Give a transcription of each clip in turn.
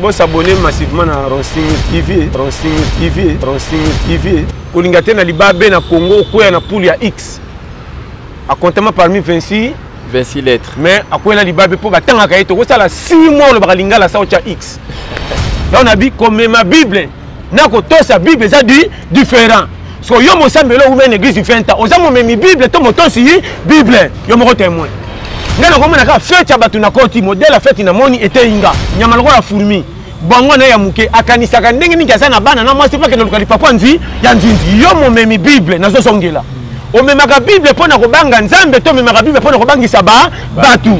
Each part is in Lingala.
Bo s'abonner massivement na Ronsi News TV, Ronsi News TV, Ronsi News TV. Kolinga te na libabe na Congo okweya na poule ya X. Akontama parmi 26 26 lettres. Mais akwela libabe mpo batangaka ye tokosala 6 mois olobaka lingala sa otya X. Donc nabi komema Bible na kotosa Bible eza di différent. So yo mosambeli owumeli na église 20 ans oza momemi Bible to motosi Bible yo moko témoin. Ngai nakomona kaka feti ya bato nakoti modele ya feti namoni eteyi nga nyama lokola fourmi bango na ye ya moke akanisaka ndenge nini aza na bana na mwasi mpo akende luka lipapa nzi ya nzinzi. Yo momemi Bible nazozongela omemaka Bible mpo na kobanga Nzambe to omemaka Bible mpo na kobangisa ba bato?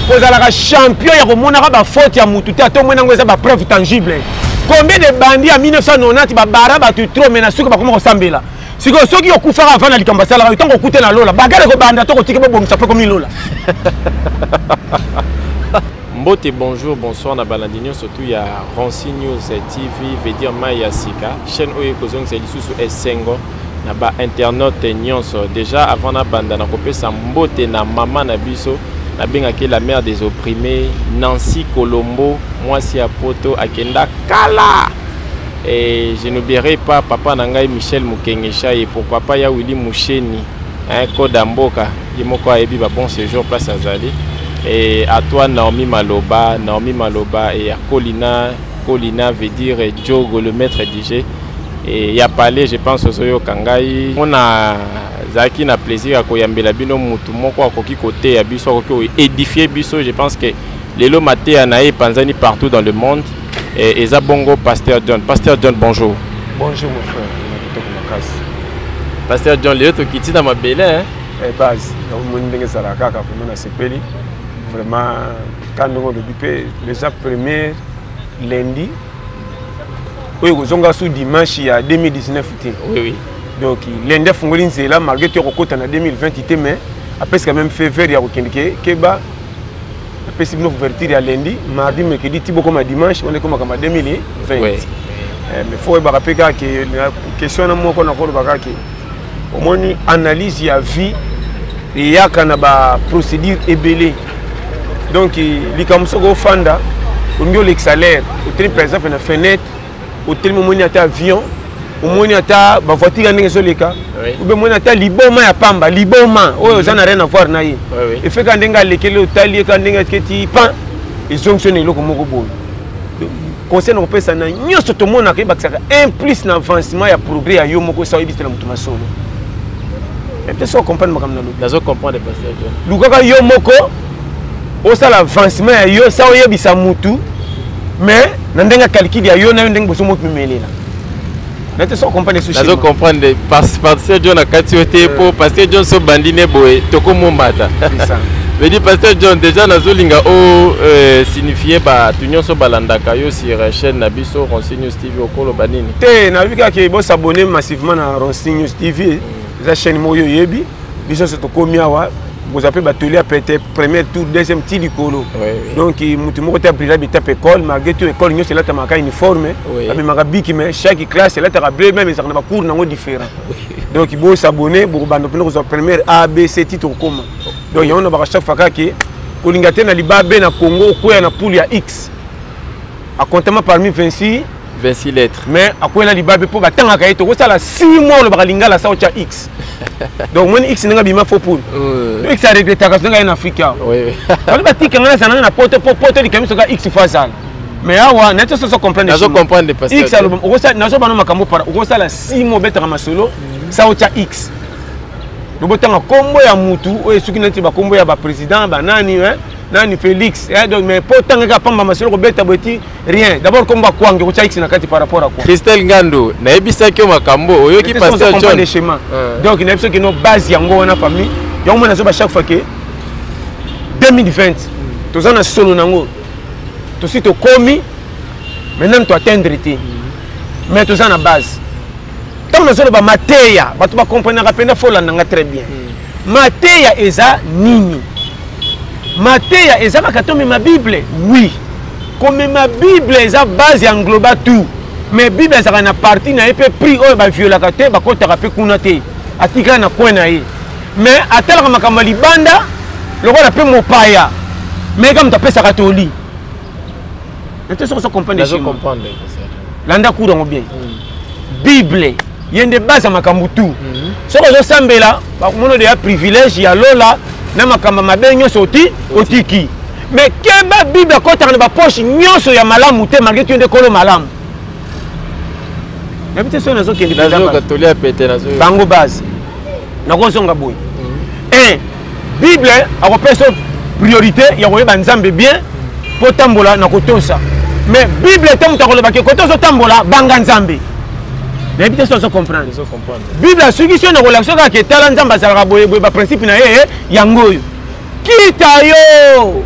Kozalaka champion ya komonaka bafaute ya mutu te, ata omoni yango eza bapreuve tangible. Combien de bandi ya 1990 babara bato trop, mais na suka bakoma kosambela. Sikoyo soki okufaka avant na likambo asalaka yo, ntango okute na lola bagare kobanda to kotika bobongisa mpe komi lola. Mbote, bonjour, bonsoir na balandi nyonso tu ya Ronsi News TV, veut dire mai ya sika, chaîne oyo ekozongisa lisusu esengo na ba internaute nyonso. Déjà avant na banda na kopesa mbote na mama na biso, nabengaki la mère des opprimés, Nancy Colombo, mwasi ya poto akenda kala. Et je n'oublierai pas papa na ngai Michel Mukengesha et pourquoi pas ya Willy Musheni, hein, code ya mboka, ye moko ayebi ba bon séjour place azali. Et à toi Naomi Maloba, Naomi Maloba et à Colina, Colina veut dire Diogo le maître DJ. Et ya parler, je pense ozoyo kangai. On a zaki na plaisir ya koyambela bino mutu moko akoki koteya biso, akoki édifier biso. Je pense que lelo mateya na ye epanzani partout dans le monde. Et eza bongo Pasteur John. Pasteur John, bonjour. Bonjour mon frère, kitoko makasi. Pasteur John, lelo tokiti na mabele hein? Eh, base, omoni ndenge ezalaka kaka, vraiment nasepeli. Vraiment, ka ndenge olobi mpe déjà premier lundi oyo kozonga su dimanche ya 2019 te. Oui, oui. Donc lundi afungoli nzela malgré tout akokota na 2020 te, mais apesi quand même faveur ya kokende ke keba apesi bino ouverture ya lundi, mardi, mercredi ti bokoma dimanche wana ekomaka ma 2020. Oui. Eh, mais faut oyebaka mpe kaka ke question wana moko nakoloba kaka ke omoni analyse ya vie eyaka na ba procédure ebele. Donc likambo soki ofanda olingi olekisa l'air, otelemi par exemple na fenêtre, otelemi omoni ata avion, omoni ata bavoiture ya ndenge ezoleka, obe omoni ata liboma ya pamba, liboma oyo oza na rien à voir na ye, efeka ndenge alekeli otali ye kaka ndenge aketi pan ezongisi yo na eloko moko boye. Conseil na kopesa na nyonso tomonaka ebakisaka un plus na avancement ya progrès ya yo moko, esa oyebisela moto masolo te so comprendre makambo na lobi. Nazo comprendre, Pasteur John. Lukaka yo moko osala avancement ya yo sa oyebisa mutu, mais na ndenge ya calcul ya yo na yo ndenge bozomomimelela na te so comprendre sushi. Nazo comprendre Pasteur John akati yo te po Pasteur John so bandi ne boye tokomombata. Mais dit Pasteur John, déjà nazolinga o signifier bato nyonso balandaka yo sur chaîne na biso Ronsi News TV, okoloba nini? Te, nayebi kaka ke bosabonner massivement na Ronsi News TV, eza chaîne moko oyo oyebi biso nyonso tokomi awa, bozwa mpe batoli ya pete premier tour, deuxième ti likolo. Donc motu moko te abrila bitape école, malgré tout école nyonso elatamaka uniforme, bamemaka biki, mais chaque classe elataka bleu même, ezalaka na bacours nango différent. Donc bosabonner, bokobanda mpena kozwa première A B C ti tokokoma. Donc yango nabaka chaque fois kaka ke kolinga te na libabe na Congo okweya na poule ya X. Akontama parmi 26 26 lettres. Mais akwela libabe mpo batangaka ye tokosala 6 mois olobaka lingala sa otya X. Donc omoni X ndenge abima faux poule. X aregretaka ndenge aye na Afrique awa. Bali batika nga nazala na poto po poto likambi soka X fo azala. Mais awa na soso comprendre. Nazo comprendre pasteur. X aloba okosala nazo bana makambo para okosala 6 mois obetaka masolo sa otya X. Lobotanga kombo ya mutu oyo esuki neti bakombo ya baprésident banani, hein? Nani Félix, hein? Donc mais po tanga kaka pamba masolo kobeta boye ti rien. D'abord kombo akwange kotya X na kati par rapport à quoi? Christelle Ngando, nayebisaki yo makambo oyoki Pasteur John. Des schémas. Donc nayebi soki no base yango wana famille yango mona nazoba chaque fois ke 2020 toza na solo nango tosi tokomi maintenant to atteindre te, mais toza na base. Ntango nazoloba mateya, bato bakomprenaka mpenza, fo olanda nga très bien. Mateya eza nini? Mateya eza kaka tomema Bible? Oui, komema Bible eza base ya engloba tout, mais Bible ezalaka na partie na ye mpe prix oyo baviolaka te, bakotaka mpe kuna te, atikala na coin na ye, mais atalaka makambo ya libanda lokola mpe mopaya, mais kaka moto apesaka toli. Nate soki ozo comprendre schéma. Landa cours yango bien. Bible ye nde base ya makambo tu. Soki ozosambela bakomona deya privilège ya lola na makambo mabe nyonso oti otiki. Mais keba, Bible akotaka na bapoche nyonso ya malamu te, malgré tu nde kolo malamu. Nayebi te soki nazokende bango base. Nakozonga boye. Un, Bible akopesa priorité ya koyeba Nzambe bien mpo tambola na kotosa. Mais Bible te moto akolobaki kote ozotambola banga Nzambe. Nayebi te soki ozo comprendre. Bible asukisi yo na kolakisa kaka etala Nzambe azalaka boye boye, baprincipe na ye yango oyo. Kita yo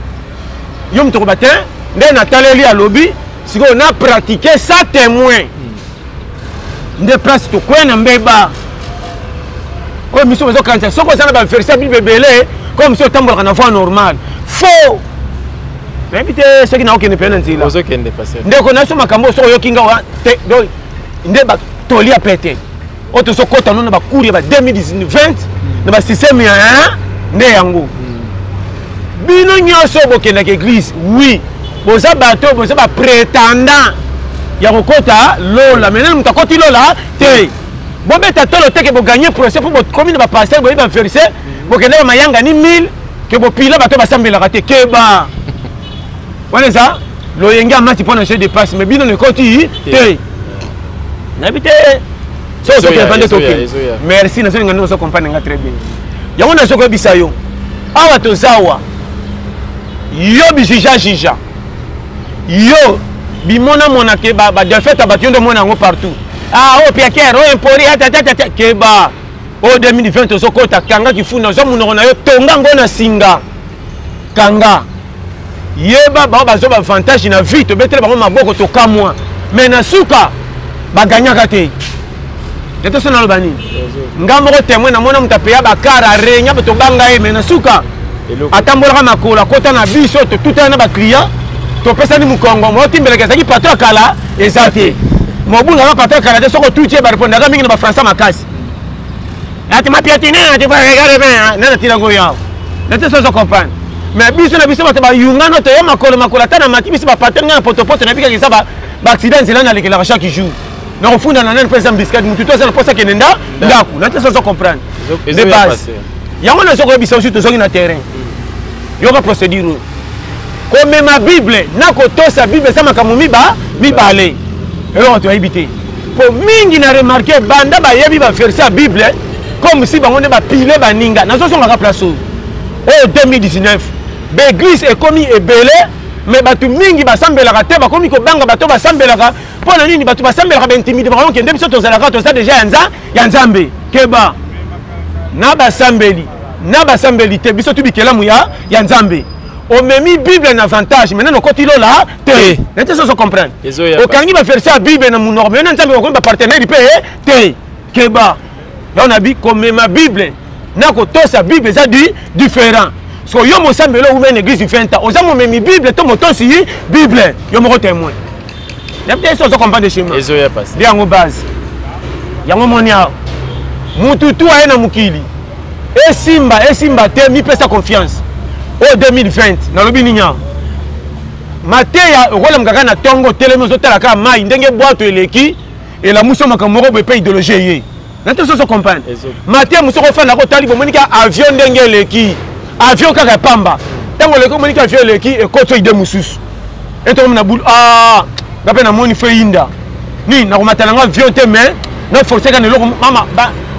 yo moto okoba te nde nataleli alobi sikoyo na pratique sa témoin nde place tokwea na mbeba oyo miso bazokanisa soki oza na baverse ya Bible ebele comme si otambolaka na voie normale. Faux. Nayebi te soki naokende mpe na nzela. Ndeko na biso, makambo soki oyoki nga te, donc nde batoli ya pete oyo tozokɔta no na bacours ya ba 2020 na basystème ya nde yango. Bino nyonso bokendaka église, oui, boza bato, boza baprétendant ya kokɔta lola. Maintenant moto akɔti lola te. Bobeta tolo teke boganye procès mpo bokomi na bapasteur, boyebi baverse, bokendaka mayangani 1000 ke bopila bato basambelaka te. Keba, wana eza loyenge ya mati mpo na jeu de passe. Mais bino nekoti te. Nayebi te so ozokende vande tokende. Merci, nazolinga ndenge ozo comprendre nga très bien. Yango nazokoyebisa yo awa, tozawa yo bijija jija yo bimonamona ke badefete ya bato, yo nde omona yango partout. Ah, oyo piaker, oyo impori, atatatata. Keba, oyo 2020 ozokota, kanga kifuna, ozwa monoko na yo, tonga ngo na singa, kanga. Yeba bango bazwa baavantage na vie, tobetela bango maboko, tokamwa, mais na suka baganyaka te. Ete so naloba nini? Nga moko témoin, namona moto apeya bakara arenya, tobanga ye, mais na suka atambolaka makolo, akota na biso, totutana na baclient, topesani mokongo. Motimbelaka ezalaki patron ya kala, eza te mobungaka patron ya kala te. Soki otuti ye, barepondaka mingi na bafrançais makasi. Ati ma piétine, ati regarde bien, nana tilango yawo nete so ozo comprendre. Mais biso na biso bato bayungano, toya makolo makolo, ata na mati biso bapatron nga na potopoto, nayebikaka eza baaccident nzela nalekelaka chaque jour. Nakofunda na nani? Mpo eza mbiskade, motu to aza na mposa akende nda ndako nate so ozo comprendre de base. Yango nazo koyebisa osi tozongi na terrain. Yoka procédure oyo: komema Bible na kotosa Bible eza makambo miba mibale. Eloko toyebi te, po mingi na remarke, banda bayebi baverse ya Bible comme si bango nde bapile baninga. Nazozongaka place oyo, oyo 2019 baeglise ekomi ebele, mais bato mingi basambelaka te, bakomi kobanga bato basambelaka. Mpo na nini? Bato basambelaka baintimide bango, kende biso tozalaka, toza deja ya nza ya Nzambe. Keba na basambeli na basambeli te, biso tu bikelamu ya Nzambe. Omemi Bible na avantage, maintenant okoti lola te. Nete sozo comprendre, okangi baverse ya Bible na monoko, mais na Nzambe okomi bapartenaire mpe te. Keba, yango nabi komema Bible na kotosa Bible eza di différent. So yo mosambeli owumeli na église 20 ans, oza momemi Bible to motosi Bible? Yo moko témoin. Nayebi te so ozo comprendre schéma nde yango base. Yango moni awa, mutu tu aye na mokili, esimba esimba te, mipesa confiance. Oyo 2020 nalobi nini awa? Mateya okolamka kaka na ntongo, otelemi, ozotala kaka mai ndenge bwato eleki, elamusi yo makambo moko boye mpe idéologie eye na te. Sozo comprendre mateya mosu, okofanda kotali, bomoni ka avion ndenge eleki, avion kaka ya pamba, ntango eleki, omoni ka avion eleki, ekoti idée mosusu etokomi na bulu. Ah, nga mpe namoni fe yinda nini, nakomata nanga avion te, mais na force kaka na eloko mama.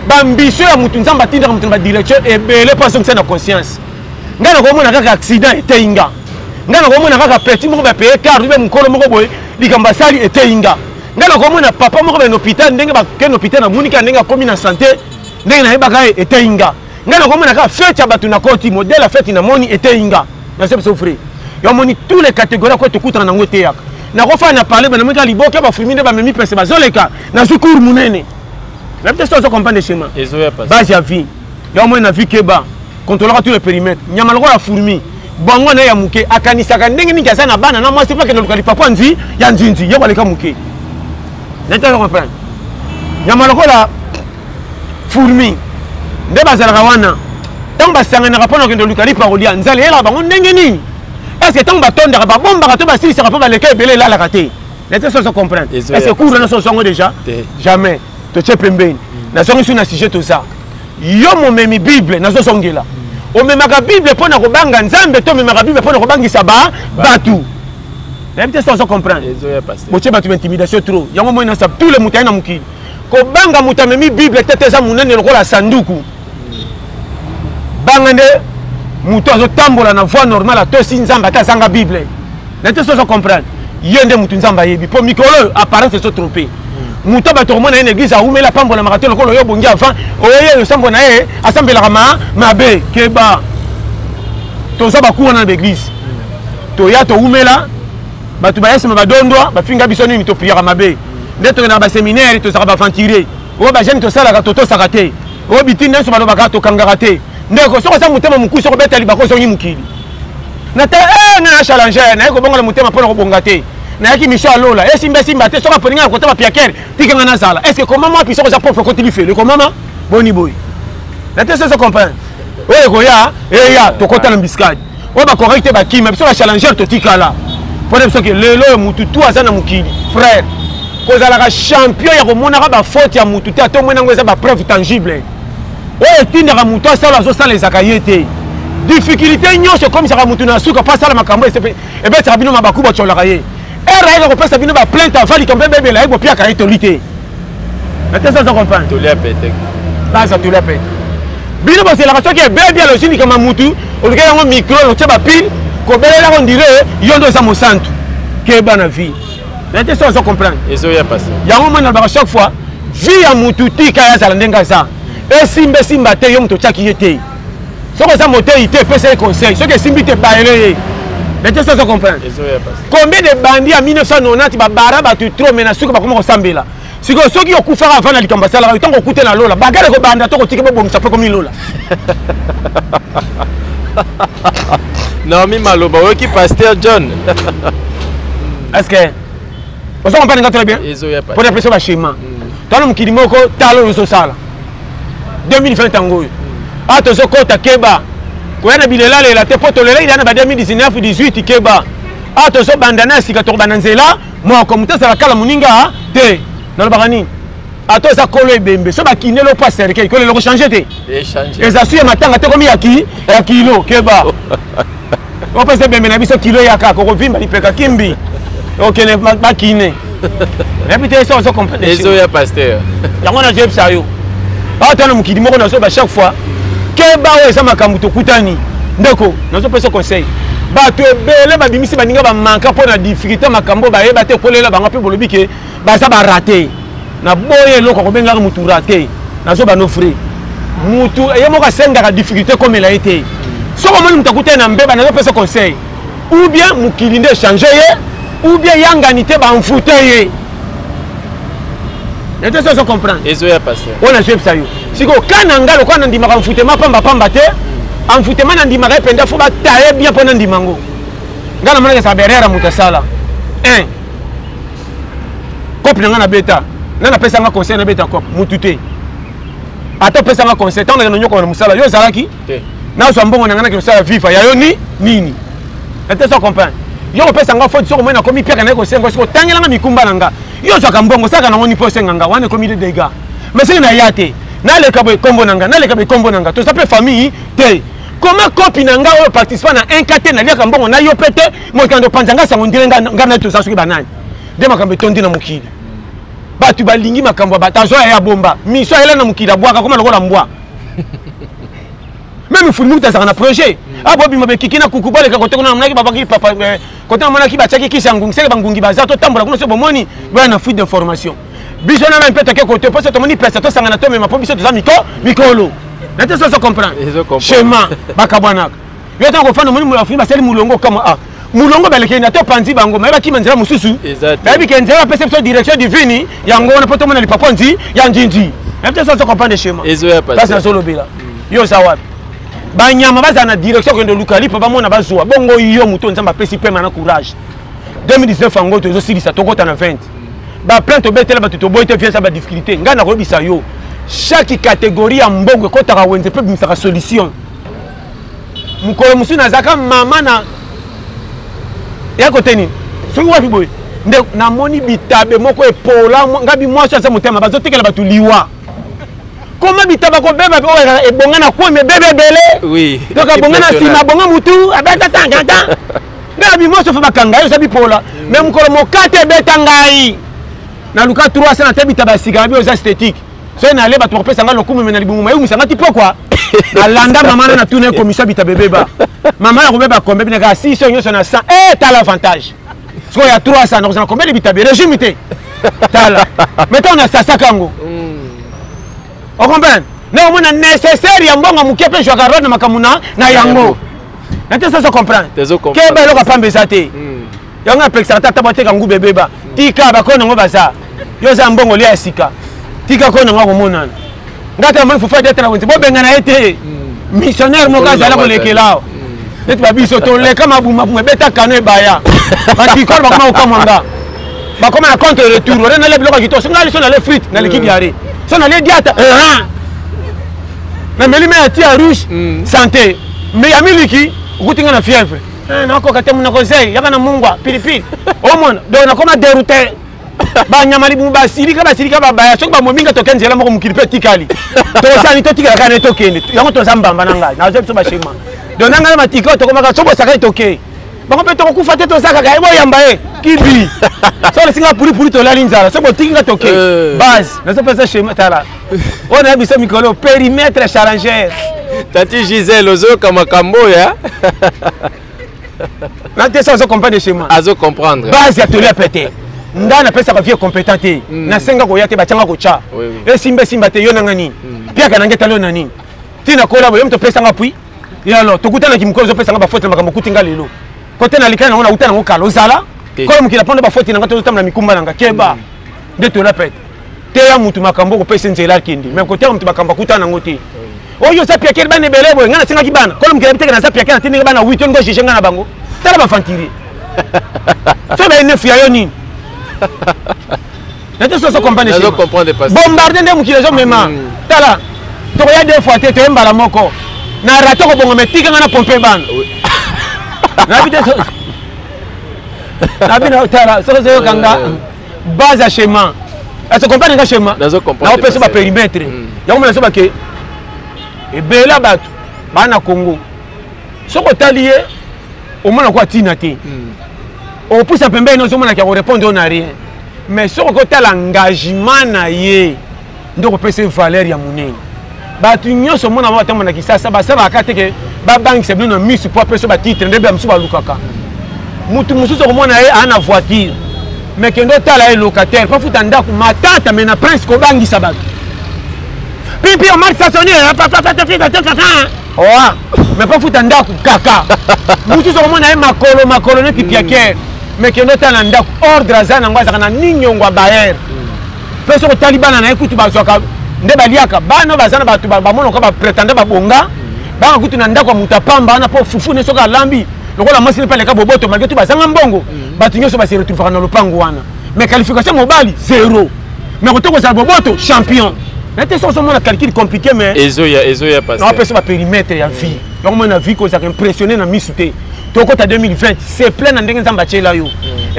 Baambition ya motu, Nzambe atindaka motu na badirection ebele mpo azongisa na conscience. Ngai nakomona kaka accident eteyi nga, ngai nakomona kaka petit moko bapaye car ube mokolo moko boye, likambo asali eteyi nga, ngai nakomona papa moko bana hôpital, ndenge bakende hôpital, namoni kaka ndenge akomi na santé, ndenge nayebaka ye, eteyi nga. Ngai nakomona kaka fete ya bato, nakoti modèle ya fete, namoni, eteyi nga. Nazo biso vrai, yo omoni tous les catégories akoki tokutana nango, eteyaka. Nakofana na parle, banamoni kaka liboke bafumi nde bamemi pese bazoleka, nazwi cour monene. Nayebi te so ozo comprendre schéma base ya vie. Yo omoni na vie, keba, contrôlaka tous les périmètres. Nyama lokola fourmi, bango na ye ya moke, akanisaka ndenge mingi aza na bana na mwasi mpo akende luka lipapa nzi ya nzinzi, ye koleka moke. Nete comprendre, nyama lokola fourmi nde bazalaka wana, ntango basanganaka mpona kokende luka lipa kolia, nzala eyelaka bango ndenge nini? Parce que ntango batondaka, babombaka to basilisaka mpo baleka ebele, elalaka te. Nete so ozo comprendre? Ezoya. Est ce que cours wana so ozwango déjà? Te. Jamais. Totie pembeni, nazongi su na sujet. Toza yo momemi Bible, nazozongela. Omemaka Bible mpo na kobanga Nzambe to omemaka Bible mpo na kobangisa ba bato? Nayebi te so ozo comprendre. Ezoya, pasteur. Botie bato baintimidation trop. Yango moi nasa tous les moto aye na mokili kobanga moto amemi Bible te te. Eza monene lokola sanduku. Banga nde moto azotambola na voie normale, atosi Nzambe ata azanga Bible na te. So ozo comprendre, ye nde motu Nzambe ayebi, mpo mikolo oyo apparence ezotrompe. Moto bato komona ye na église awumeli, apambolamaka te lokola oyo obongi avant oye losambo na ye, asambelaka ma mabe. Keba, toza baku wana na baeglise, toya towumela, bato baya nsima badondwa, bafinga biso nini, topriaka mabe nde tokendaka baséminaire, tozalaka baaventurier oyo bajeune, tosalaka totosaka te, oyo bitinda nyonso balobaka tokangaka te. Ndeko, soki oza motema mokusi, okobeta libako, ozongi mokili na te. Nga na challenger naye kobongola motema mpo na kobonga te. Nayaki mission ya lola, esimba esimba te. Soki aponi nga na kota bapiakere, tika nga nazala. Est ce que komama wapi soki oza pauvre, okoti lifelo ekomama boni boye na te? Sozo comprendre oyo ekoya eya, tokota na mbiskade oyo bacorrect te, bakima biso bachallenger, totikala mpona biso ke lelo oyo mutu tu aza na mokili. Frère, kozalaka champion ya komonaka bafaute ya mutu te, ata omoni yango eza bapreuve tangible oyo etindaka moto asala, azosala ezaka ye te. Difficulté nyonso ekomisaka motu na suka mpo asala makambo ebetisaka bino mabaku, botyolaka ye ere ayeka kopesa bino baplainte avant likambo ebebela ye, bopiaka ye toli te. Na te, aza comprendre? Tolia pete. Baza tolia pete. Bino bozelaka soki ebebi, alosi likambo mutu, oluki yango micro, otie bapile, kobelelaka ondire yo nde oza mosantu. Keba na vie na te, so oza comprendre? Ezoya, pasteur. Yango moi nalobaka chaque fois, vie ya mutu tika ye azala ndenge aza. Esimba esimba te, yo moto otiaki ye te. Soki oza motei te, epesa ye conseil. Soki esimbi te, bayele ye na te. So oza comprendre? Ezoya, pasteur. Combien de bandi ya 1990 babara bato trop, mais na suka bakoma kosambela? Sikoyo soki okufaka avant na likambo asalaka, ntango okute na lola, bagale kobanda to kotika bobongisa mpe komi lola. Naomi maloba oyoki, pasteur John. Est ce que oza comprendre nga très bien? Ezoya. Mpo na biso baschema twana mokili moko, tala oyo ozosala 2020 yango oyo a tozokɔta. Keba koya na bilelalela te, mpo tolelaki na ba 2019 18. Keba, a tozobanda na ya sika, tokobanda nzela moko, moto azala kala moninga te. Nalobaka nini? Ata oza kolo ebembe, so bakindeli opo cercueil, kolela kochange te. Échange. Eza su ya matanga te, komi ya kilo. Keba, opesa ebembe na biso kilo, ya kaka okovimba lipeka kimbi, okende bakine. Nayebi te so ozo comprendre. Ezoya, pasteur. Yango nazoyebisa yo, awa na mokili moko, nazoyeba chaque fois, keba, oyo eza makambo tokutani. Ndeko, nazopesa conseil. Bato ebele babimisi baninga bamanka mpo na difficulté, makambo bayeba te kolela bango mpe bolobi ke baza baraté. Na boye eloko akobengaka mutu raté, nazoba no free. Mutu ye moko asengaka difficulté ekomela ye te. Soki omoni moto akutani na mbeba, nazopesa conseil, ou bien mokili nde echange ye, ou bien yangani te, bamfute ye nete. So ozo comprendre? Ezoya, pasteur. Oyo nazoyebisa yo sikoyo, ka na nga lokola nandimaka mfutema pambapamba te, amfutema nandimaka ye mpenza, fo bataye bien mpo nandima yango. Nga namonaka ezala berere ya moto asala un cope na nga nabeta nga, napesanga conseil nabeta cope mutu te. Ata opesanga conseil, ntango nakende nyokoma na mosala, yo ozalaki te. Nazwa mbongo na ngai, nakende kosala viva ya yo ni nini ete. So comprendre, yo kopesa nga faute. Soki omoi nakomi piaka, naye kosenga, soki otangelanga mikumba na nga, yo ozwaka mbongo, osalaka nango ni mpo osenga nga, wana ekomi de dégâts. Mais soki naya te, naleka boye kombo na nga, naleka boye kombo na nga, toza mpe famille te. Koma kopi na nga oyo participant na un ka te, naliaka mbongo na yo mpe te. Mokando opanza nga sango ndire nga na toza soki banani nde makambo etondi na mokili. Bato balingi makambo ya bato, azwa ya bomba miso, ayela na mokili, abwaka koma lokola mbwa. Même funi mutu azalaka na projet abobima bekiki na kuku, baleka kote kuna, namonaki babaki papa kote, namonaki batiaki kisi ya ngungi, seke bangungi baza, totambola kuna. So bomoni boya na fuite d'information, biso na mpe toke kote mpo so tomoni pesa, tosangana, tomema, mpo biso toza miko mikolo na te. So ozo comprendre? Ezo comprendre. Schéma bakabwanaka. Yo ntango kofanda, omoni afuni basali mulongo, kama ah mulongo balekeli na to panzi bango, maye bakima nzela mosusu. Eza te. Bayebi ke nzela bapesa biso direction divine yango wana, mpo tomona lipapo nzi ya njinji. Nayebi te so ozo comprendre schéma. Ezoya. Place pasteur. nazolobela yo, oza wapi? Banyama bazala na direction kokende oluka lipa, bamona bazwa bongo. Yo moto Nzambe apesi pema na courage, 2019 yango tozosilisa, tokota na 20. Baplan tobetela bato, toboyi te viesa badifficulté. Ngai nakoyebisa yo, chaque catégorie ya mbongo ekɔtaka wenze mpe ebimisaka solution. Mokolo mosusu nazalaka mama na Ya kote nini? Soki wapi boye? Nde namoni bitabe moko epola ngabi mwasi aza motema bazotekela bato liwa. Koma bitaba kobeba oyo ebonga na kweme ebebe ebele. Oui. Donc abonga na nsima abonga mutu abeta tangata. Ngabi mwasi ofa bakanga yo oza bipola. Mais mokolo mokate ebeta ngai. Naluka 300 na te bitaba ya sika nabi oza esthétique. Soki nale bato bakopesa ngai lokumu me na libungu mayumisa ngai ti pokwa. Nalanda mama na natuna ye commission bitaba ebeba. Mama ya kobeba kombe binaka 600 nyonso na 100. Eh tala avantage. Sikoyo ya 300 nakozala combien de bitabe régime te. Tala. Mais ntango nasasaka yango. Ocomprendre? Na omona nécessaire ya mbongo moke mpe ezwaka role na makambo na yango. Na te soso comprendre. Keba eloko pamba eza te. Yango apekisaka tata bateka nguba ebeba. Tika bakoni yango baza. Yo oza mbongo lia ya sika. Tika koni yango akomonana. Nga ta moni fufu adetela wenze bobengana ye te. Missionnaire moko azala kolekela awa. Neti babiso toleka mabumabuma ebeta kano ebaya. Batikolo bakoma kokamwa nga. Bakoma na contre retour. Ore nale biloko ya kitoko. Soki nali so nale frite naleki diarrhée. So nale diata. Nameli mai ya tia rouge santé. Mais ya miliki okuti nga na fièvre. Nakoka te monoko zei yaka na mungwa pilipili omona donc nakoma dérouté banyama libumu basilika basilika babaya soki bamomi nga toke nzela moko mokili mpe etikali tosani totikala kaka ne tokende yango toza mbamba na ngai nazwa biso bashema donc na ngai na matika oyo tokomaka soki bosakaki toke bango mpe tokokufa te toza kaka ye boyamba ye kibi soki olesinga pulipuli tolali nzala soki botiki nga toke base nazopesa shema tala oyo nayebi biso mikolo périmètre challenger. Tati Gisèle ozoyoka makambo oyo na te so azo comprendre chez moi. Azo comprendre. Base ya toli ya pete. Nga napesaka vie compétent te. Nasenga koya te batianga kotya. Esimba esimba te yo nanga nini. Piaka nange tali yo na nini. Tina kola boye moto opesanga pui. Et alors tokutanaki mokolo ozopesanga bafaute na makambo okuti nga lelo. Kote na likala nango nauta nango kala ozala. Kola mokili aponda bafaute na nga tozotambola mikumba na nga keba. Nde tola pete. Teya mutu makambo okopesa nzela akende. Mais koteya mutu makambo akutana nango te. Oyo oza piakele bana ebele boye ngai nasengaki bana kolo mokili abiteke naza piakele natindaki bana 8 olingo juge ngai na bango tala baventurier soki baye nefu ya yo nini nate soso comprendre bombarde nde mokili ezomema tala tokoya deux fois te toye mbala moko na rate kobonga me tika ngai na pompe bana nabi te nabi na tala soki ozoyoka nga base ya schéma. Est-ce que comprendre nga schéma? Naopesa ba périmètre. Yango mona soba ke ebela bato bana Congo. Soki otali ye omona kwa tina te. Opusa pembeni ozomona ke akorépondre na rien. Mais soki okotala engagement na ye nde okopesa ye valeur ya monene. Bato nyonso omona bango batambola na Kisasa basalaka te ke babangisa bino na misu mpo apesa batitre nde mosusu balukaka. Mutu mosusu okomona ye aa na voiture mais kende otala ye locataire mpo afuta ndako matata me na prince kobangisa bato pipi omar sasoni oa mais mpo afuta ndako kaka. Mosusu okomona ye makolo makolo neti piakere mais kende otala na ndako ordre aza nango azalaka na ninyongo ya baere. Mpe soki otali bana na ye kutu bazwaka nde baliaka bana baza na bato bamonaka bapretende babonga banga kutu na ndako ya moto apamba wana mpo fufu ne soki alambi lokola mwasi ne mpe aleka boboto malgré tout bazanga mbongo bato nyonso base retrouvaka na lopango wana. Mais qualification mobali zéro mais kote kozala boboto champion na te soki ozomona calcul compliqué mais ezoya ezoya pasteur napesa ba périmètre ya vie yango mona vie kozalaka impressionné na misu te. Tokota 2020 c'est plein na ndenge nzambe atiela yo.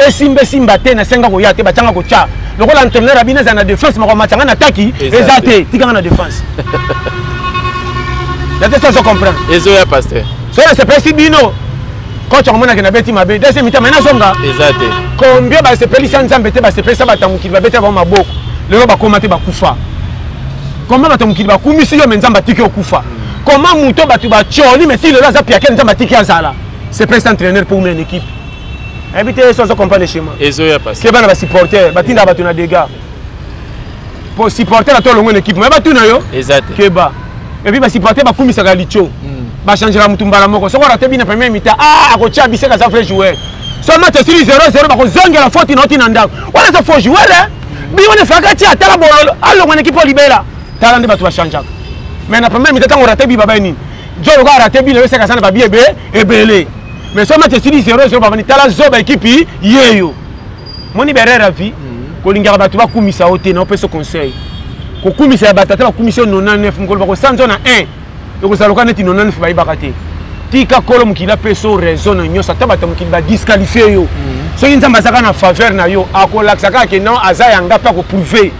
Esimba esimba te nasenga koya te batianga kotya lokola entraîneur abina eza na défense moko matianga na taki eza te tikanga na défense. Na te soki ozo comprendre. Ezoya pasteur. Soki nasepelisi bino coach akomonake na beti mabe deuxième mi-temps mai nazonga eza te. Combien basepelisa nzambe te basepelisa bato ya mokili babetela bango maboko lelo bakoma te bakufa. Comment bato ya mokili bakumisi yo me nzambe atiki okufa. Comment moto bato batioli me ti lelo aza piake nzambe atiki azala. Sepelisa entraîneur pour une équipe. Nayebi te so azo comprendre schéma. Ezoya pasteur. Ke bana basupporter batindaka bato na dégâts. Po supporter ata olongo na équipe mais batuna yo. Eza te. Keba. Et puis basupporter bakumisaka litio. Bachangera mutu mbala moko. Soki orate bina première mi-temps, ah akotia biseka aza vrai joueur. So match esili 0-0 bakozongela faute na oti na ndako. Wana eza faux joueur hein. Bi wana efaka tia tala bololo alongwa na équipe libela. Tala nde bato bachangeaka. Mais na première mi-temps ntango orate bi babai nini? Jo lokola arate bino eseka sana babi ebe ebele. Mais so match esili 0-0 babani tala zoba équipe yeyo. Moni berere ya vie kolingaka bato bakumisa yo te na opesa conseil. Kokumisa ya bato ata bakumisa yo 99 mokolo bakosanza na 1 ekozala lokola neti 99 bayebaka te. Tika kolo mokili apesa yo raison na nyonso, ata bato ya mokili badisqualifie yo. Soki Nzambe azaka na faveur na yo, akolakisa kaka ke non, aza yanga mpe akoprouve.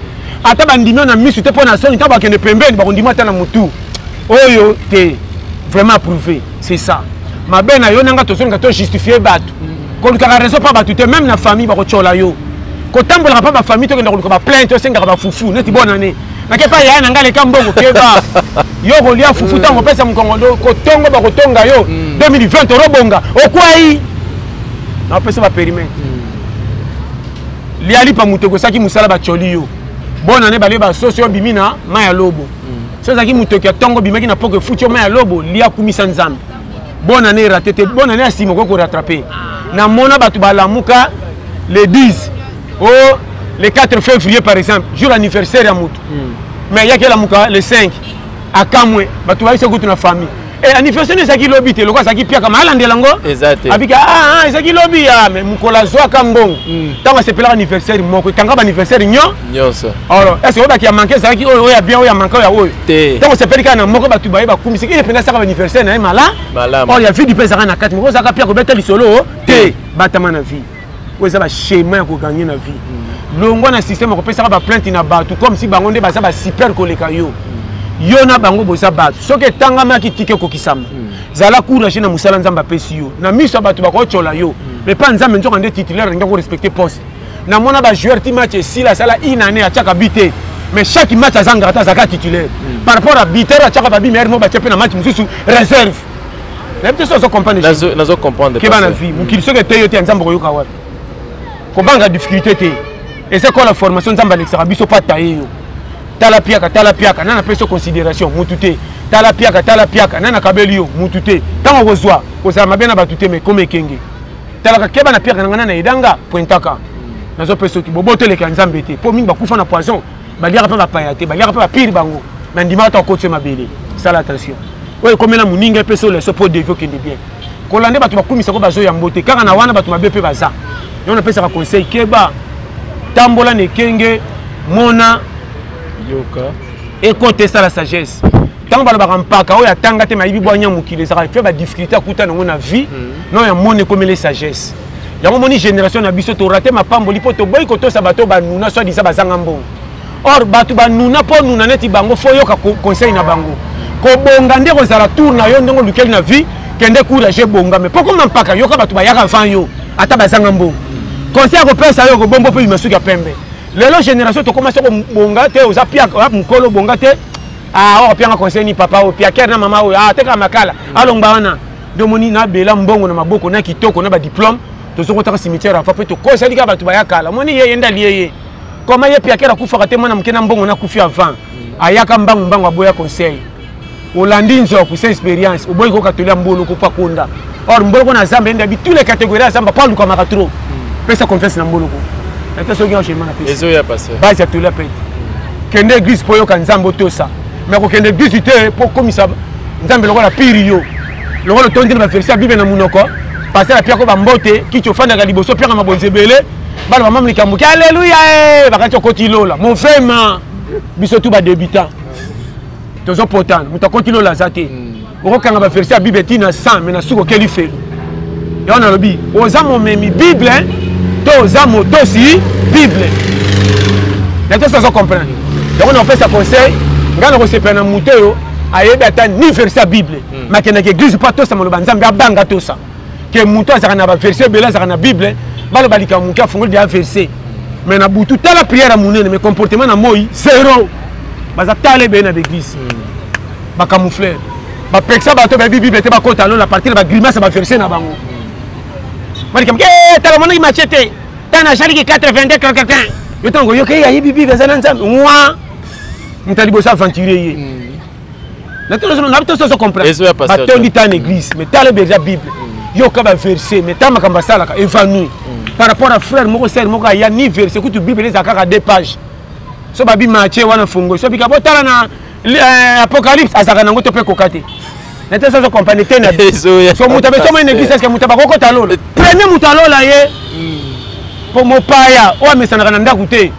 Ata bandimi yo na misu te mpo na soni, ntango bakende pembeni bakondima ata na motu oyo te. Vraiment approuvé, c'est ça. Mabe na yo nanga tozolinga to justifie bato, kolukaka raison mpa bato te. Même na famille bakotyola yo, kotambolaka mpa bafamille, tokenda koluka baplainte, osengaka bafufu neti bonne année. Nake pa yaya na ngai leka mbongo, keba yo kolia fufu ntango opesa mokongo, kotongo bakotonga yo. 2020 orobonga okwai na opesa baperimetre. Liali pa moto ekosaki mosala, batioli yo bonne année, balie basosi, oyo bimi na mai ya lobo. So ezalaki motoki ya ntongo, bimaki na poko, efuti yo mai ya lobo. Lia, kumisa Nzambe. Bonne année raté te, bonne année ya nsima okoki korattrape. Namona bato balamuka le 10 o le 4 février par exemple, jour anniversaire ya motu, mais ayaki elamuka le 5, akamwe bato bayebisa kutu na famille e anniversaire ezalaki lobi te. Lokola azalaki piaka ma alandela yango. Eza te. Abika ah, ah, ezalaki lobi ya mais mokolo azwaka mbongo, ntango asepelaka anniversaire moko, ekanga baanniversaire nyo nyonso. Alors est ce que oyebaki ya manke ezalaki oyo, oyo ya bien, oyo ya manke, oyo ya oyo? Te. Ntango osepeli kaka na moko, bato baye bakumisiki ye mpenza, asaka baanniversaire na ye mala malamu. Or ya vide mpe ezalaka na kati moko, ozalaka pia kobeta lisolo te. Batama na vie oyo eza baschema ya koganye na vie. Longwa na système akopesaka baplainte na bato comme si bango nde baza basuper koleka yo. Yo na bango boza bato. Soki etangamaki, tika ekokisama. Zala courage na mosala Nzambe apesi yo. Na miso ya bato bakotyola yo, mais pa Nzambe nzoka nde titulaire alingi korespecte poste. Namona bajoueur ti match esila, asala une année atiaka but te, mais chaque match azangaka te, azalaka titulaire. Par rapport à buteur atiaka babi meilleur mo batie mpe na match mosusu réserve. Nayebi te so ozo comprendre. Nazo comprendre. Keba na vie. Mokili soki eteyi yo te ya Nzambe, okoyoka wapi? Kobanga difficulté te, eza kola formation. Nzambe alekisaka biso mpo ataye yo. Tala piaka, tala piaka nani apesi yo considération? Mutu te. Tala piaka, tala piaka nani akabeli yo? Mutu te. Ntango okozwa, kozala mabe na bato te, mais koma ekenge. Talaka, keba na piaka na ngai, nani ayedanga pointaka. Nazopesa soki boboto eleka ya Nzambe te, mpo mingi bakufa na poison. Baliaka mpe bapaya te, baliaka mpe bapire bango na ndimaka ta okoti mabele. Sala attention, oyo ekomela moninga epesa oyo leso mpo devi okende bien. Kolanda bato bakumisako bazoyambo te, kaka na wana bato mabe mpe baza. Yango napesaka conseil: keba, tambola na ekenge, mona, yoka, ekota, esala sagesse. Ntango balobaka mpaka oyo atanga te mayibi bwanya mokili, ezalaka mpe badifficulté akuta nango na vie no ya mona ekomeli sagesse. Yango moni génération na biso torate mapamboli mpo toboyi kotosa bato banuna, soit disant bazanga mbongo. Or bato banuna mpo nuna neti bango, fo yoka conseil na bango. Kobonga nde kozala tour na yo ndenge olukeli na vie, kende courage, ebonga. Mais mpo koma mpaka, yoka bato bayaka avant yo, ata bazanga mbongo, conseil akopesa yo kobombo mpe bima suki ya pembe. Lelo génération tokoma soko bonga te, oza piaka mokolo bonga te. Ah, oyo apianga conseil ni papa oyo piakere na mama oyo atekaka makala, alongba wana nde omoni nabela mbongo na maboko na kitoko na badiplôme, tozokotaka cimetière afa mpe tokosali kaka bato baya kala. Omoni ye, ye nde alie ye koma ye piakere akufaka te. Mwana moke na mbongo nakufi avant, ayaka mbangu mbangu, aboya conseil. Olandi nzoku sa expérience, oboyi koyoka toli ya mboloko mpo akonda. Or mboloko na zamba, ye nde abi tous les catégories ya zamba mpo alukamaka trop. Pesa confiance na mboloko ata soki enchaînement na pesa ezoya pasteur. Base ya toli ya pete, kende église mpo oyoka Nzambe, otosa. Mais kokende église te mpo okomisa Nzambe lokola piri yo, lokola otondi na baverse ya Bible na monoko. Pasteur apiako bambote kiti, ofandaka liboso, opiaka mabonzi ebele, bana bamama likambo ki alleluya e bakati okoti lola. Movema biso tu badébutant tozopotana, moto akoti lola aza te. Okokanga baverse ya Bible ntina 100, mais na suki okeli felo. Yango nalobi, oza momemi Bible to oza motosi Bible na te? So ozo comprendre yango, na kopesa conseil, ngai nakosepela na moto oyo ayebi ata ni verse ya Bible, makendaka église mpo atosa maloba Nzambe, abanga tosa ke moto azalaka na baverse ebele, azalaka na Bible, baloba likambo moke, afungoli deya verse, mais na butu tala prière ya monene, mais comportement na moi zéro. Baza tala ebele na baeglise, bacamoufleur, bapekisa bato bayebi Bible te bakota lola partir na bagrimace ya baverse na bango. Balikambo tala monaki matie te, tala nasaliki 82 81. Yo ntango oyoka ye ayebi Bible, aza na Nzambe mwa moto ya liboso aventure ye na biso ozo comprendre. Ezoya pasteur. Batondi ta na église, mais tala déjà Bible, yoka baverse, mais tala makambo asalaka, évanoui. Par rapport à frère moko, sœur moko aya ni verse kutu Bible eza kaka deux pages. So babi matie wana fongo, so bika botala na Apocalypse, azalaka nango to mpe koka te na te. So ozo comprendre te na Ezoya. So moto abesomo na église, est-ce que moto abakokota lola? Premier moto alola ye mpo mopaya oyo amesanaka na ndako te,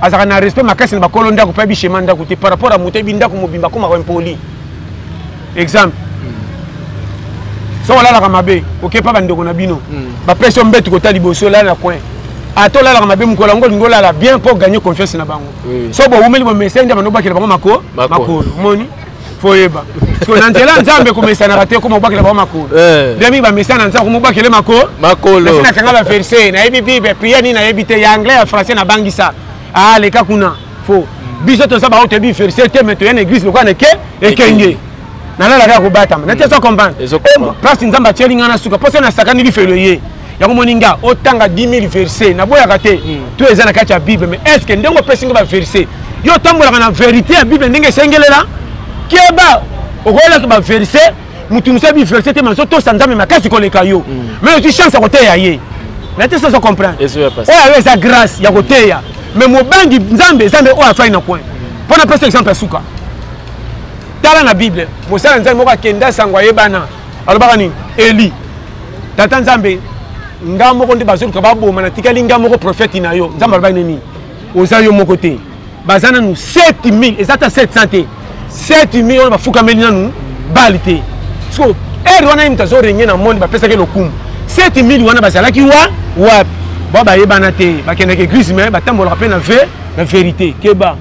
azalaka na respect makasi na bakolo ndako mpe ayebi schéma ndako te par rapport à moto ayebi ndako mobimba, akomaka impoli. Exemple. Soki olalaka mabe, okepa bandeko na bino, bapesi yo mbetu kota liboso, olala na coin. Ata olalaka mabe, mokolo yango olingi olala bien mpo gagner confiance na bango. So bowumeli, bomesani nde bando obakela bango makolo. Omoni, fo oyeba so na nzela Nzambe komesanaka te. Koma obakela bango makolo, nde mingi bamesana na Nzambe, koma obakele makolo. Nakanga baverset, nayebi Bible, prière nini nayebi te, ya anglais, ya français, nabangisa aleka kuna. Fo biso toza bao toyebi verset te, mais toya na église lokola neke ekenge nalalaka ya kobatama nati. Azo comprendre place Nzambe atieli ngai na suka mposo nasakani lifelo ye yango. Moni nga otanga 10 000 verset, naboyaka te, to eza na kati ya Bible, mais est ce que ndenge opesi nga baverset, yo otambolaka na vérité ya Bible ndenge esengelela? Keba, okoyelaka baverset, motu mosu ayebi verset te, mais azotosa Nzambe makasi koleka yo, mais ozwi chance ya koteya ye na te. Sozo comprendre, oyo ayo eza grâce ya koteya, mais mobangi Nzambe eza nde oyo afai na coin. Mpo na pesa exemple ya suka, tala na Bible, mosala Nzambe moko akenda sango, ayebana, alobaka nini? Eli, tata Nzambe, nga moko nde bazoluka baboma, natikali nga moko prophète na yo. Nzambe alobaki nini? Oza yo moko te, baza nanu 7000, eza ata 700 te, 7000 wana bafukameli nanu bali te. So ere wana ye moto azorenye na monde, bapesaki lokumu. 7000 wana bazalaki wa wapi? Bao bayebana te, bakendaka église, mais batambolaka mpe na ve na vérité. Keba,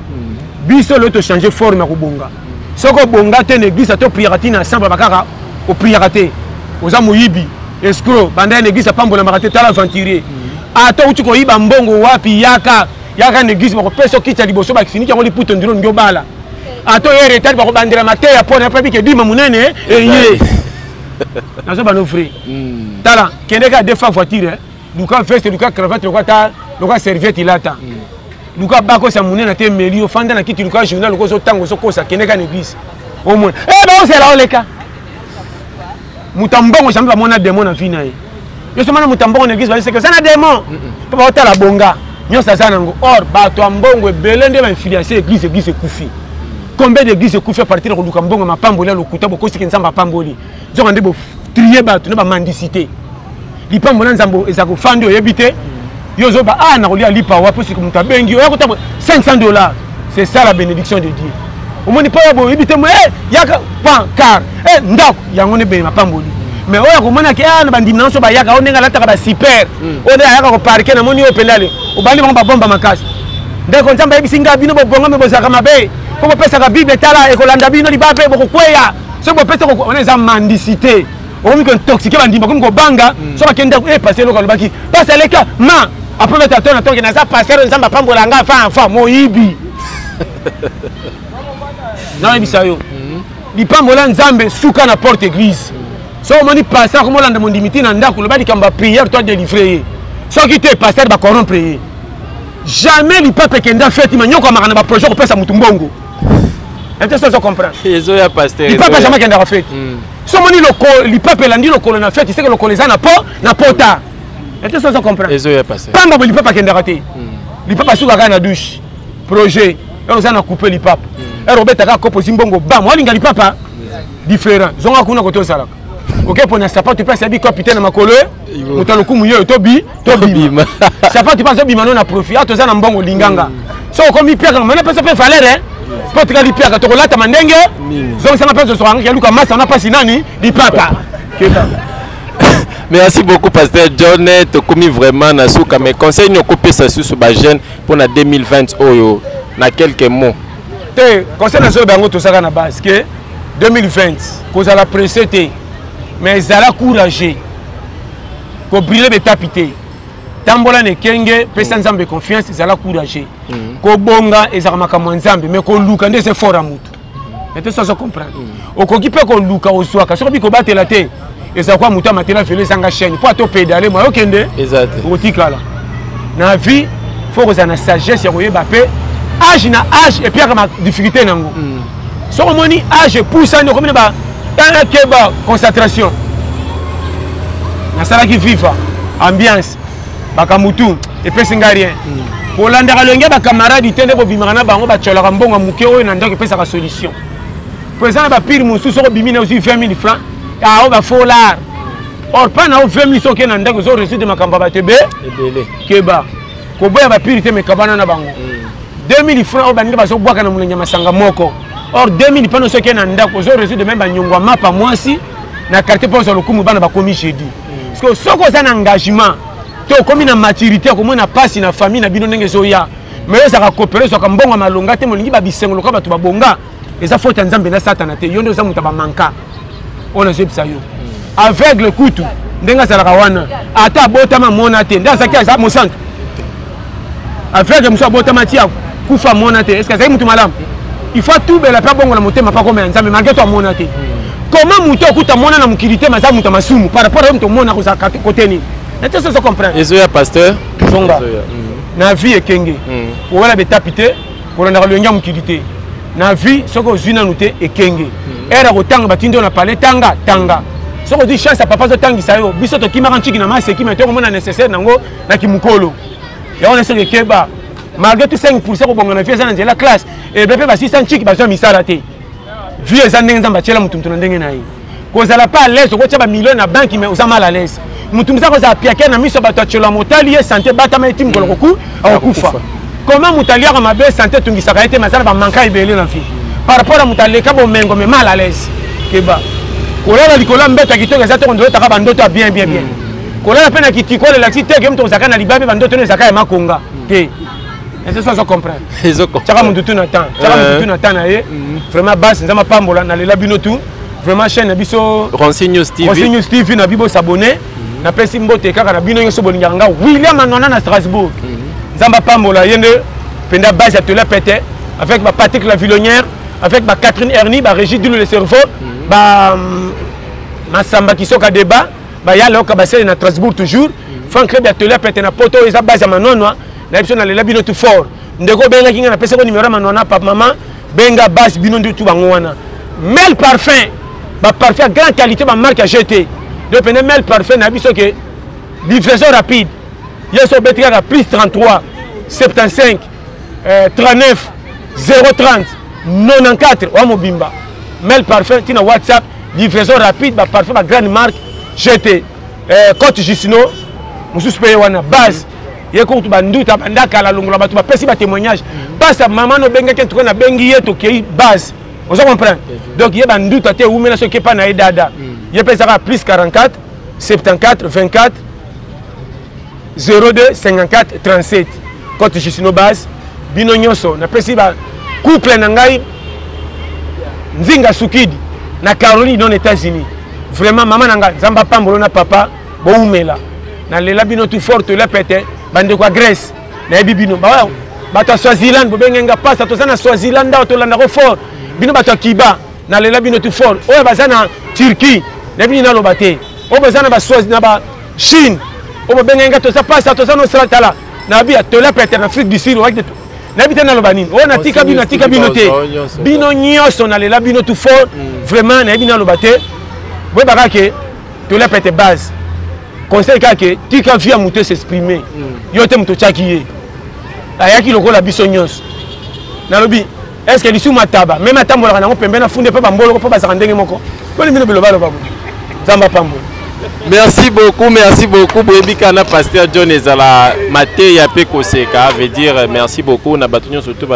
biso lelo tochange forme ya kobonga. Soki obonga te na église, ata opriaka ntina ensemble, bakaka opriaka te, oza moyibi, escroc, banda ya na église apambolamaka te. Tala aventurier, ata outi koyiba mbongo wapi, yaka yaka na église, bakopesa okiti ya liboso, bafiniki yango liputo ndino olingi obala. Ata oye retard, bakobandela mateya mpo na bike dima monene eye nazoba no vrai. Tala, kende kaka deux fois voiture, luka veste, luka cravate, luka ta, luka serviette ilata, luka bakosa monene te, emeli yo, fanda na kiti, luka journal, luka ozotanga, ozokosa. Kende kaka na église, omona e baozela oleka. Moto ya mbongo jamais bamona démon na vie na ye. Yo so mona moto ya mbongo na église, bazoseke oza na démon, mpo baotala bonga nyonso aza nango. Or bato ya mbongo ebele nde bainfluence église. Église ekufi, combien d'église ekufi à partir ya koluka mbongo? Mapamboli ya lokuta, bokosiki Nzambe apamboli, nzoka nde botrie bato na bamendicité. Lipambo na Nzambe eza kofandi, oyebi te. Yo ozoba a na kolia lipa wa mpo soki moto abengi oya kotanga 500 dollars, c'est ça la bénédiction de Dieu. Omoni mpo ya boye, oyebi te, mo yaka pan car ndako yango nde bene mapamboli. Mais oyo akomonaki a na bandimi na nyonso bayaka, oyo ndenge alataka basuper, oyo nde ayaka koparke, namoni oyo pende ale obandi bango babomba makasi. Ndeko, Nzambe ayebisi ngai, bino bobonga me bozalaka mabe mpo bopesaka Bible. Tala, ekolanda bino libabe, bokokweya soki bopesa. Wana eza mendicité, okomi kointoxiquer bandimi, bakomi kobanga. So bakende e pasteur, eloko alobaki, pasi aleka ma après beta to na tonke, naza pasteur, Nzambe apambola nga fa fa moyibi. Nayebisa yo, lipambola Nzambe suka na porte église. So omoni pasteur akomolanda mondimi ti na ndako, loba likambo ya prière to adélivre ye. Soki te, pasteur bacorrompre ye. Jamais lipapa ekenda feti manyokwamaka na baprojet kopesa motu mbongo ete. So ozo comprendre? Ezoya, pasteur. Lipapa jamais akendaka feti. So omoni lipapa elandi lokolo na feti, seke lokolo eza na po na pota ete. So ozo comprendre? Ezoya, pasteur. Pamba boye, lipapa akendaka te. Lipapa suka kaka na douche, projet ere oza na coupe lipapa, ere obetaka kopo, ozwi mbongo bam, oalinga lipapa différent. Zonga kuna kote ozalaka, oke mpona sapato mpe asabi kopi te na makolo. Moto ya lokumu ye tobi tobima sapato mpe azobima no na profit. A toza na mbongo linganga. So okomi piaka mana pesa mpe valeur, mpo tikali piaka, tokolatama ndenge zongisanga mpe zozokanga yaluka masa na mpasi nani lipapa. Merci beaucoup, pasteur John. Tokomi vraiment na suka, mais conseil nini okopesa susu bajeune mpona 2020 oyo na quelques mots? Te, conseil nazoyeba yango, tozalaka na base ke 2020 kozala pressé te, mais ezala courageux, kobrûler betapi te, tambola na ekenge, pesa Nzambe confiance, ezala courageux. Kobonga ezalaka makambo ya Nzambe, mais koluka nde eza effort ya motu ete. So azo comprendre, okoki mpe koluka, ozwaka. Soki obi kobatela te, ezala kwa motu amatela velo ezanga chaîne mpo ata opédale mwa okende, okotikala na vie. Fo kozala na sagesse ya koyeba mpe âge na âge epiaka ma difficulté nango. Soki omoni âge epusani, okomi na ba keba, concentration. Nasalaki viva ambiance, makambo tu epesi ngai rien. Kolandaka lolenge ya bacamarade te, nde bobimaka na bango, batyolaka mbongo ya moke oyo na ndako epesaka solution. Po eza na bapire mosusu, soki obimi na ozwi 20 000 francs, ao bafolar, or mpa na o 20 000, soki na ndako ezo résoudre makambo ya bato ebele. Keba, koboya bapire te, mekabana na bango. 2000 francs oyo baninga bazobwaka na molenge ya masanga moko, or 2000 mpano soki na ndako ozo résoudre même banyongo ya mapa mwasi. Na quartier mpo ozwa lokumu, bana bakomi jeudi. Parce que soki oza na engagement to okomi na maturité, okomona mpasi na famille na bino ndenge ezoya, mais ozalaka coopérer, ozwaka mbongo ya malonga te, molingi babisengo lokola bato babonga, eza faute ya Nzambe na Satana te. Yo nde oza moto ya bamanka. Oyo nazoyebisa yo, aveugle kutu ndenge azalaka wana, ata abotama mona te, nde azalaki aza mosantu. Aveugle mosusu abotama ti akufa mona te, est-ce azalaki motu malamu? Il faut atubela mpe abongola motema mpe akomela Nzambe, malgré to amona te. Comment moto okuta mona na mokili te, maza moto ya masumu par rapport ayo moto omona kozala kote nini na te? Sozo comprendre. Ezoya, pasteur. Zonga na vie ekenge, owela betapi te, kolandaka loyenge ya mokili te. Na vie, soki ozwi nanu te, ekenge ere ya kotanga, batindi yo na palais, tanga tanga. Soki ozwi chance ya papa azotangisa yo, biso tokimaka ntiki na maseki, mai tokomona nécessaire nango na kimokolo yango na. Soki ekeba, malgré tout 5 kobonga na vie eza na nzela classe. Ebe mpe basisa ntiki, bazwa misala te. Vie eza ndenge Nzambe atiela motu, motu na ndenge na ye. Kozala pa à l'aise, okotia bamillion na banque, mais oza mal à l'aise. Motu mosu akozala piake na miso ya bato, atiola motali ye, santé batama ye ti mokolo koku akokufa. Comment moto aliaka mabe, santé etungisaka ye te, mais aza na bamanka ebele na vie, par rapport à moto aleka bomengo mais mal à l'aise? Keba, kolala likolo ya mbeto ya kitoko eza te kondolotaka bandoto ya bien bien bien. Kolala mpe na kitiko elakisi te ke moto ozalaka na libabe, bandoto no ezalaka ya makonga te. Ese so azo comprendre. Tiaka motu tu na temps, tiaka motu tu na temps na ye. Vraiment base, Nzambe apambola. Nalela bino tout vraiment. Chaîne na biso Ronsi News TV. Ronsi News TV na bibo, s'abonner. Napesi mbote kaka na bino nyonso bolingaka nga, William Anwana na Strasbourg. Nzambe apambola ye nde mpenza base ya tola pete, avec ba Patrick la Villonnière, avec ba Catherine Erni, ba Régis Dulu le cerveau, ba Masamba Kisoka débat, bayala oka basele na Strasbourg toujours. Fan club ya tola pete na poto oyo eza base ya Manwanwa na biso. Nalela bino tout fort. Ndeko obengaki ngai, napesako numéro ya Manwana, papa, mama, benga base. Bino nde tu bango wana. Mel Parfum, baparfum ya grande qualité, bamarque ya GT. Donc pene Mel Parfum na biso ke livraison rapide. Ye so obeti kaka plus 33 75 39 030 94 wa mobimba. Mel Parfum ntina WhatsApp, livraison rapide, baparfum ba grande marque GT. Cote Justino mosusu mpe ye wana base ye kutu banduta banda kala longola bato bapesi batémoignage. Basa mama nobengaki ntuka, nabengi ye, tokei base, oza comprendre. Donc ye banduta te, ewumela soki epa na ye dada. Ye mpe ezaka plus 44 74 24 02 54 37, cote Justino base. Bino nyonso napesi ba couple na ngai Nzinga Sukidi na Caroline non États-Unis. Vraiment mama na ngai, Nzambe apambolo na papa, boumela. Nalela bino tout fort. Tola pete, bandeko ya Grèce, nayebi bino bato ya Swaziland, bobenge nga pasa, toza na Swaziland awa, tolandako fort bino. Bato ya Kiba, nalela bino tout fort. Oyo baza na Turquie, nayebi nini naloba te. Oyo baza na ba Chine, oyo bobenge nga, toza pasa, toza na Australie. Tala nayebi ya tola pete na Afrique du Sud, nayebi te naloba nini. Oyo natika bino, natika bino te, bino nyonso nalela bino tout fort. Vraiment nayebi naloba te. Boyebaka ke tola pete base. Conseil kaka ke tika vie ya moto es'exprime. Yo te moto otiaki ye, ayaki lokola biso nyonso. Nalobi, est ce que lisumu ataba meme atambolaka nango pembe na funde mpe bamboloko mpo bazalaka ndenge moko? Boni bino bilobaloba bo. Nzambe apambola. Merci beaucoup, merci beaucoup. Boyebi na pasteur John ezala mateya pe koseka, veut dire merci beaucoup na bato nyonso to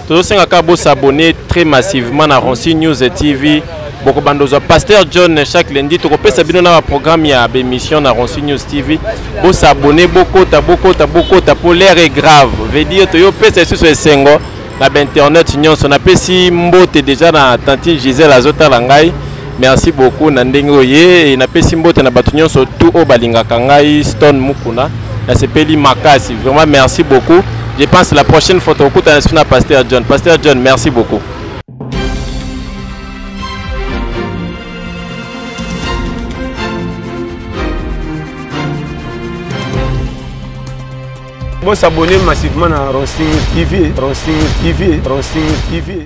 tozosenga kaka bosabonner très massivement na Ronsi News TV. Bokobanda ozwa pasteur John chaque lundi, tokopesa bino na baprogramme ya bémission na Ronsi News TV. Bosabonner, bokota, bokota, bokota po l'air est grave, veut dire toyopesa lisusu esengo na bainternet nyonso. Napesi mbote déjà na tantine Gisèle azotala ngai, merci beaucoup na ndenge oye. Napesi mbote na bato nyonso tout oyo balingaka ngai Stone Mukuna, nasepeli makasi vraiment, merci beaucoup. Je pense la prochaine fois tokutana lisusu na pasteur John. Pasteur John, merci beaucoup. Bon, s'abonner massivement à Ronsi TV, Ronsi TV, Ronsi TV.